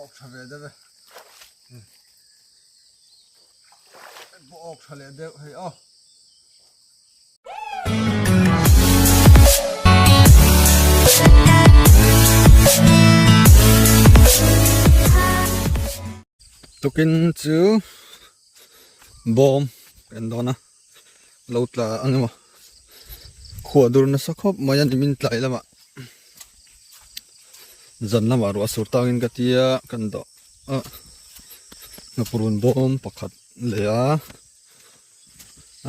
awk tha ve deuh e pawh awk tha leh deuh hei aw. Tukin chu bawm kan dawn a lo tla ang emaw khuah dur nasa khawp mai a nimin tlai lamah zan lamah ruah sur tangin ka tia kan dawh a hnapurun bawm pakhat leh a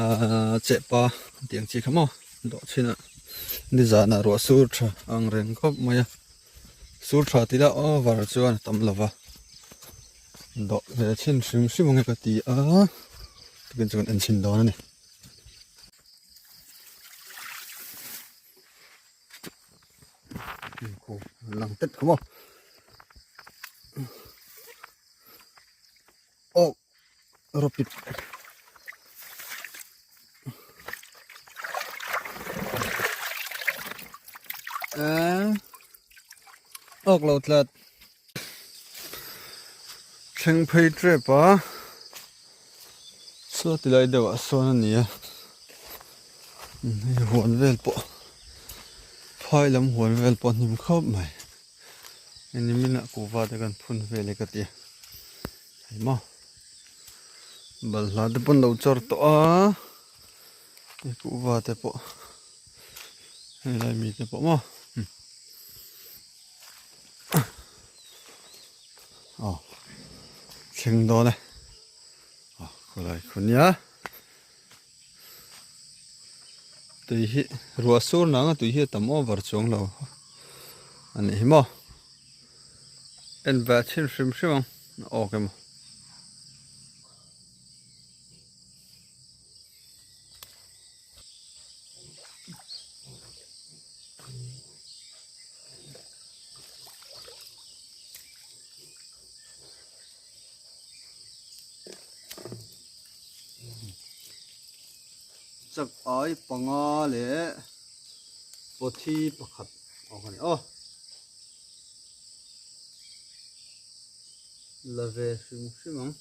ahh chehpa tih ang chi kha maw dawh chhin a nizanah ruah sur tha ang reng khawp mai a sur tha tih lah over chuan a tam lo va dawh ve chhin hrim hrim ang e ka ti a tukin chu kan en chhin dawn a ni. Lang tet kha maw aw rawpit awk lo tlat thleng phei tep a saw ti lai deuh ah sawn a ni a hei huan vel pawh phai lam huan vel pawh a hnim khawp mai nimin ah kuhva te kan phun vel e ka ti a hei maw balhla te pawh an lo chawr tawh a hei kuhva te pawh helai mi te pawh maw. Aw thleng dawn e aw khawlai khu nia tui hi ruah sur nang a tui hi a tam over chuang lo a nih hi maw en ve chhin hrim hrim ang awk emaw. Chak ai panga leh pawthi pakhat a awm a ni aw. La ve hrim hrim ang.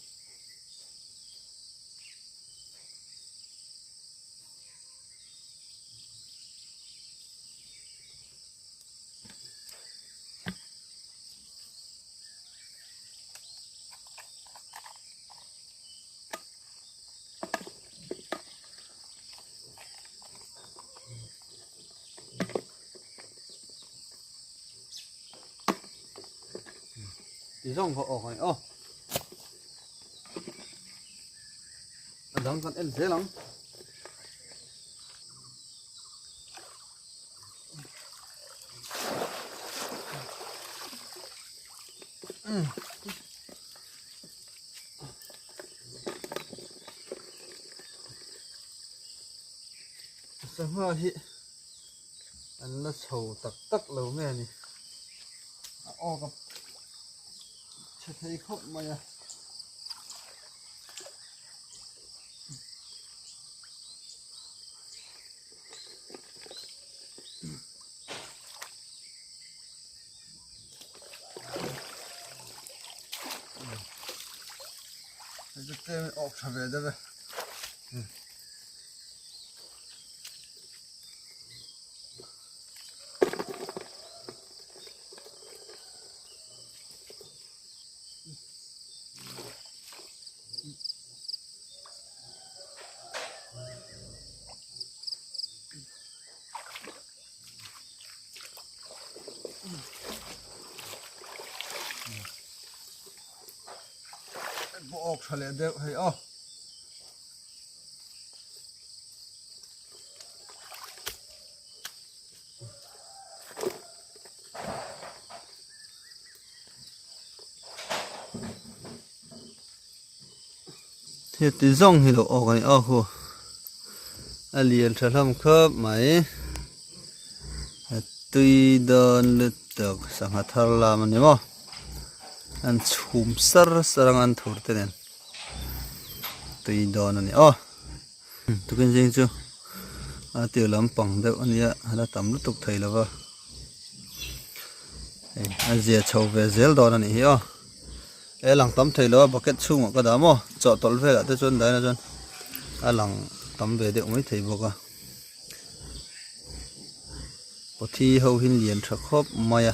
Ti zawng kha awk a ni aw. A dang kan en zel ang. Sangha hi an la chho tak tak lo nge a ni a awk a chhe thei khawp mai a. Hei chu tlem in awk tha ve deuh e. Pawh awk tha leh deuh hei aw. Heti zawng hi lo awk a ni aw khu a lian tha hlawm khawp mai a tui dawn lutuk sangha thar lam a ni maw an chhum sar sar ang an thur te nen tui dawn a ni aw tukin zing chu a tir lampang deuh a nia a la tam lutuk thei lo va hei a zia chho ve zel dawn a nih hi aw. E lang tam thei lo a bucket chhungah ka dah maw chawhtawlh velah te chuan daina chuan a lang tam ve deuh mai thei bawk a pawthi ho hi lian tha khawp mai a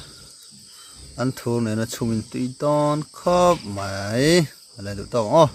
an thur nena chhungin tui dawn khawp mai a la duh tawk ang aw.